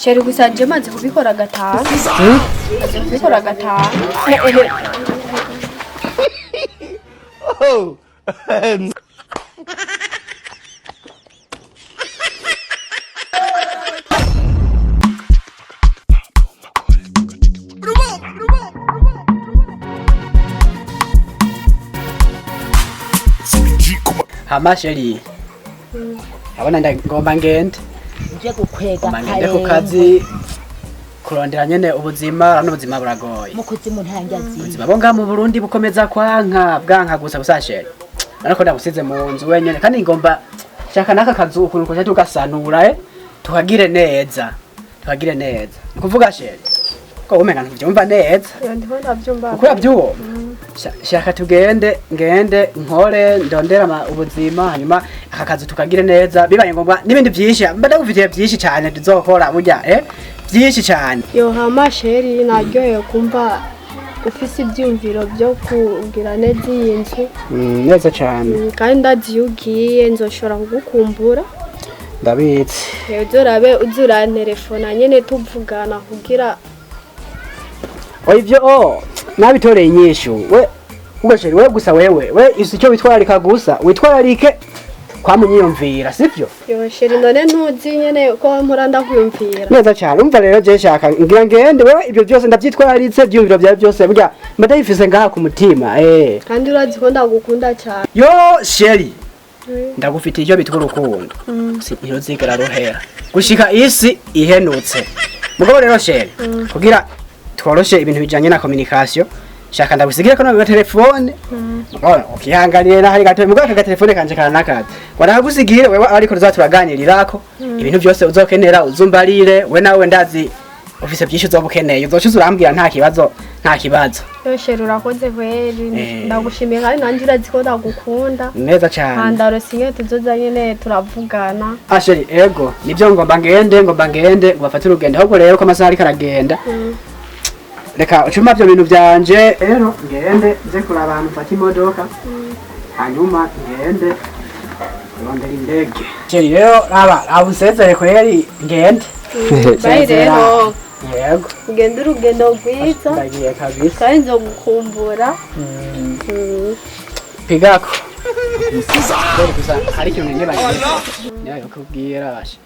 Chéri, gusa je maze kubikora gatanu. Maze kubikora gatanu. Hama chéri, abona ngomba ngende. Nje gukwega. Ngomba ngende ku kazi kurondera nyene ubuzima. Urabona ubuzima buragoye. Mukuzi mu ntangazi. Ubuzima bwo ngaha mu Burundi bukomeza kwanka, bwanka gusa gusa. Chéri, ariko ndagusize mu nzu wenyene, kandi ngomba shaka n'aka kazu ukuntu kuja tugasanura, tukagire neza, tukagire neza. Ni kuvuga chéri ko umenga ntuvyumva neza. Yo, ndiho ndavyumva. Uko uravyumva? Shaka tugende, ngende nkore, ndondera ubuzima, hanyuma aka kazi tukagire neza. Bibaye ngombwa n'ibindi vyinshi, mba ndagufitiye vyinshi cane tuzokora burya, vyinshi cane. Yo, hama chéri, naryohewe kumva ufise ivyiyumviro vyo kugira neza iyi nzu. Neza cane. Kandi ndazi iyo ugiye nzoshobora kugukumbura. Ndabizi. Uzorabe uzuranterefona nyene tuvugana kugira Oya, ivyo nabitoreye inyishu. We ubwo chéri, we gusa, wewe we isi icyo witwararika gusa, witwararike kwamunyiyumvira, sivyo? Yo chéri, none ntuzi nyene ko mpora ndakwiyumvira? Neza cyane. Umva rero, je shaka ngira ngende. Wewe ibyo byose ndavyitwararitse, ivyiyumviro vyawe byose burya mba ndabifise ngaha ku mutima. Kandi urazi ko ndagukunda cyane. Yo chéri, ndagufitiye icyo bitwa urukundo, si ntiruzigera ruhera gushika isi ihenutse. Mugabo rero chéri, kugira tworoshe ibintu bijanye na communication, shaka ndagusigira ko no telefone. Mugabo ukihanganire naho ari gato, mugabo aka gatelefone kanje karanakaza, ngo ndakagusigire wewe, ariko tuza turaganirirako ibintu byose uzokenera, uzumbarire. We nawe ndazi ufise byinshi uzoba ukeneye, uzoca urambwira, nta kibazo, nta kibazo. Yo chéri, urakoze kweri. Eh. Ndagushimiye, kandi nanjye urazi ko ndagukunda. Neza cyane. Ndarose ingene tuzoza nyene turavugana. Ah chéri, ego nibyo, ngomba ngende, ngomba ngende ngo bafate urugendo. Ahubwo rero ko amasaha ariko aragenda, reka ucuma byo bintu byanje rero, ngende nze kuraba ahantu mfata imodoka, hanyuma ngende kurondera indege. Chéri rero, raba raba usezere kweri, ngende. Bye rero. Yego. Ugende urugendo rwiza. Ndagiye kabisa. Kandi nzogukumbura. Pigako. Dore gusa hari ikintu nibagiwe niba kubwira basha,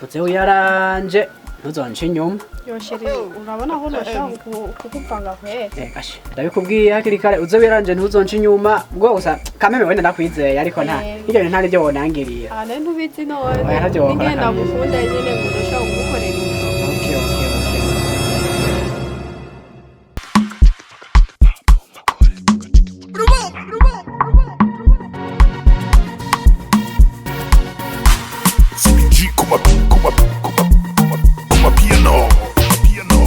uze uyaranje, ntuzonce inyuma. Yo chéri, urabona ko noshobora kukuvanga kweri. Ashe, ndabikubwiye hakiri kare, uze wiranje, ntuzonce inyuma. Ubwo gusa kameme wenda ndakwizeye, ariko nta ibyo bintu nta nibyo wonangiriye. Ah, nari ntubizi none. Oya, ntavyo wokora ningene kabisa. ndagukunda nyene ngo ndoshobora kugukorera ibintu. Okay. CBG, kuma, kuma, kuma, kuma, kuma piano, piano.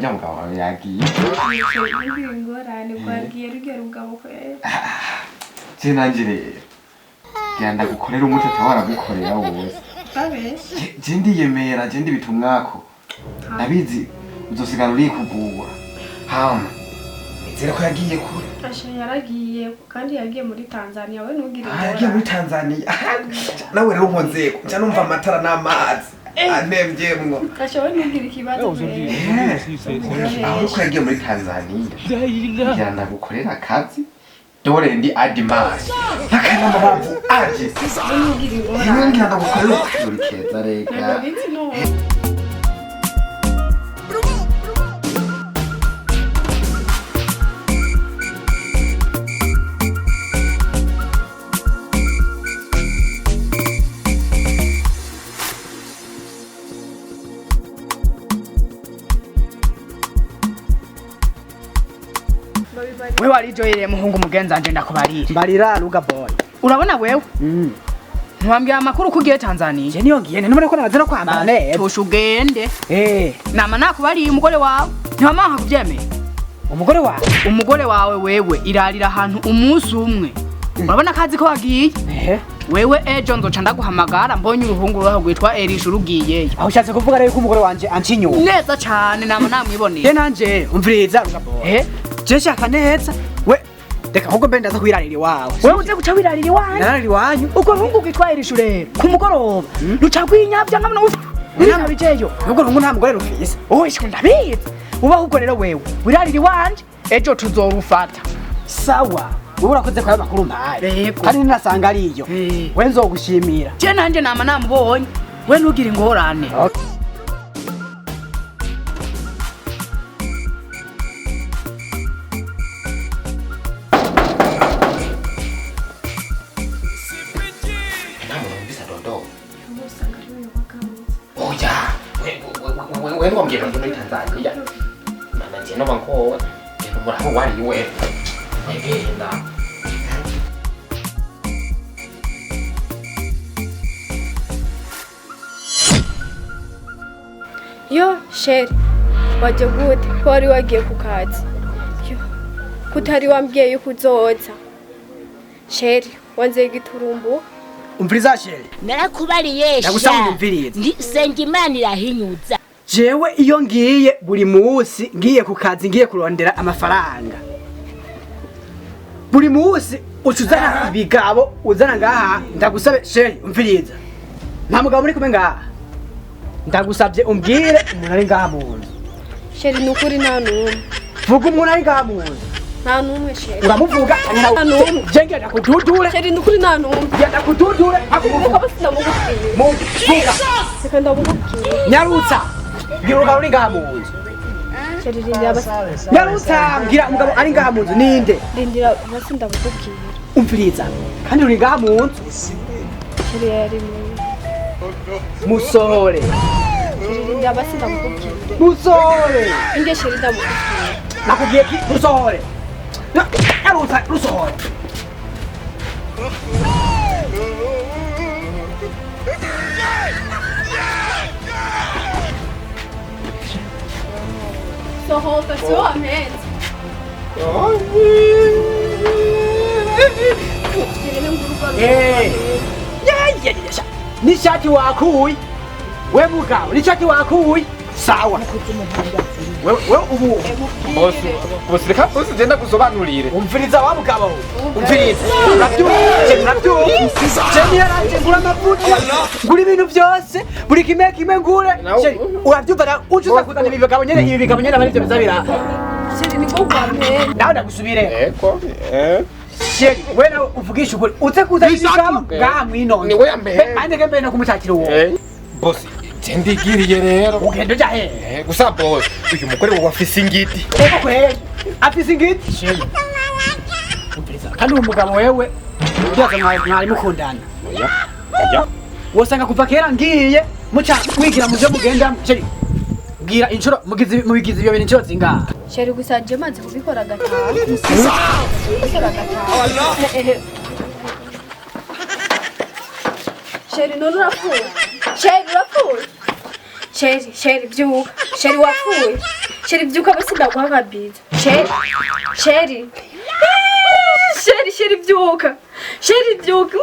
Ujya mugabo wawe yagiye. Ntugire ingorane, rwagiye rugera rugabo kwera. Je nanje rero genda ndagukorera umuti atawaragukorera wose. Babeshe. Je ndiyemera, je ndibita umwako, ndabizi uzosigara urikugura. Hama nizere ko yagiye kure. Asha, yaragiye, kandi yagiye muri Tanzania. We ntugire Ah, yagiye muri Tanzania. Nawe rero unkozeko nca numva amatara n'amazi anemvyemwo. Asha, we ntugire ikibazo kwera. Aho ko yagiye muri Tanzania, ngira ndagukorera akazi, dore ndi adimasi n'akanamabavu aje. We ntugire Yewe, ingorane. ngira ndagukorera uri keza rega. Ndabizi no. We warijoyereye muhungu mugenzi wanje, ndakubarira. Mbarira, Ruga Boy. Urabona wewe, ntiwambwira amakuru ko ugiye Tanzania? Je niyo ngiye, none ko nabaze no kwambara neza. Tosha ugende. Eh. Nama nakubariye umugore wawe, ntiwamanka kuvyemera. Umugore wawe? Umugore wawe wewe irarira ahantu umunsi umwe, urabona ko azi ko wagiye. Ehe. Wewe ejo nzoca ndaguhamagara mbonye uruhungu rwaho rwitwa Elisha rugiyeyo. Aho ushatse kuvuga rero ko umugore wanje anca inyuma? Neza cane, nama namwiboneye. Je nanje umviriza, Ruga Boy. Eh. Je shaka neza we, reka ahubwo mbe ndaza kwirarira iwawe. Wewe uze guca wirarira iwanyu. Ndararira iwanyu. Urwo ruhungu rwitwa Elisha rero ku mugoroba ruca rwinyavya nkamuna rurabijeyo. Nubwo ruhungu nta mugore rufise. Oye, shiko ndabizi uba ahubwo rero wewe wirarira iwanje, ejo tuzorufata. Sawa, wewe urakoze kwa makuru mpaye. Yego. Kandi ninasanga ariyo, Eh. we nzogushimira. Je nanje nama namubonye, we ntugire ingorane. Okay. Nta muntu wumvise adodo. Usanga ari we wagarutse. Oya, we wambwira ngo muri Tanzania mana nje noba nkowe genda umuraho wariwe wegenda. Yo chéri, waje gute ko wari wagiye ku kazi? Yo, kutari wambwiye yuko uzoza? Chéri, wanzeye igiturumbu. Umviriza, chéri. Narakubariye. Ndagusaba unyumvirize. Senga Imana irahinyuza. Jewe iyo ngiye buri munsi, ngiye ku kazi, ngiye kurondera amafaranga, buri munsi uca uzana ibigabo uzana ngaha. Ndagusabe chéri, umviriza, nta mugabo muri kumwe ngaha. Ndagusabye umbwire umuntu ari ngaha mu nzu. Chéri, ni ukuri nta n'umwe. Vuga umuntu ari ngaha mu nzu. Nta n'umwe, chéri. Uramuvuga? Nta n'umwe. Je ngenda kududure. Chéri, ni ukuri nta n'umwe. Genda kududure. Reka basi ndamukubwira. Muvuga. Reka ndamukubwira. Nyarutsa, mbwira umugabo uri ngaha mu nzu. Chéri, rindira basi. Nyarutsa, mbwira umugabo ari ngaha mu nzu ninde. Rindira basi ndamukubwira. Umviriza, kandi uri ngaha mu nzu. Chéri, yari mu Musohore. Chéri, rindira basi ndamukubwira. Musohore. Inde chéri, ndamukubwira. Nakubwiye ki rusohore. Nyarutsa, rusohore. Sohoka, si wowe wampenze. Chéri, nguruka. Eh. Yeah, yeah, yeah. N'ishati wakuye we mugabo, n'ishati wakuye, sawa. We ubu Bosi, bosi, reka bosi genda gusobanurire. Umviriza wa mugabo we. Umviriza, urabyumva, urabyumva, je niyo nanje ngura amavuta, ngura ibintu byose, buri kimwe kimwe ngure. Chéri, urabyumva na uca uza kuzana ibi bigabo nyene, ibi bigabo nyene aba arivyo biza bira. Chéri, ni ko wampenze. Nawe ndagusubire. Eko eh. Chéri, we nawe uvugisha ukuri, uze kuzana ibigabo ngaha mwino. Ni we yampenze. Andeke mbere no kumushakira uwo. Eh, bosi, je ndigiriye rero. Ugenda uja hehe? Eh, gusa bosi, uyu mugore wawe afise ingiti. Ego kweli, afise ingiti. Chéri, umviriza, kandi uwo mugabo wewe ndibaza mwari mukundana. Oya, oya. Wosanga kuva kera ngiye muca mwigira muvyo mugenda. Chéri, bwira inshuro mugize, mubigize ibyo bintu inshuro zingahe? Chéri, gusa je maze kubikora gatanu. Kubikora gatanu. Eh, eh. Chéri, none urapfuye? Chéri, urapfuye? Chéri, chéri, byuka. Chéri, wapfuye? Chéri vyuka basi ndaguha akabizo. Chéri. Chéri. Chéri, chéri vyuka. Chéri vyuka.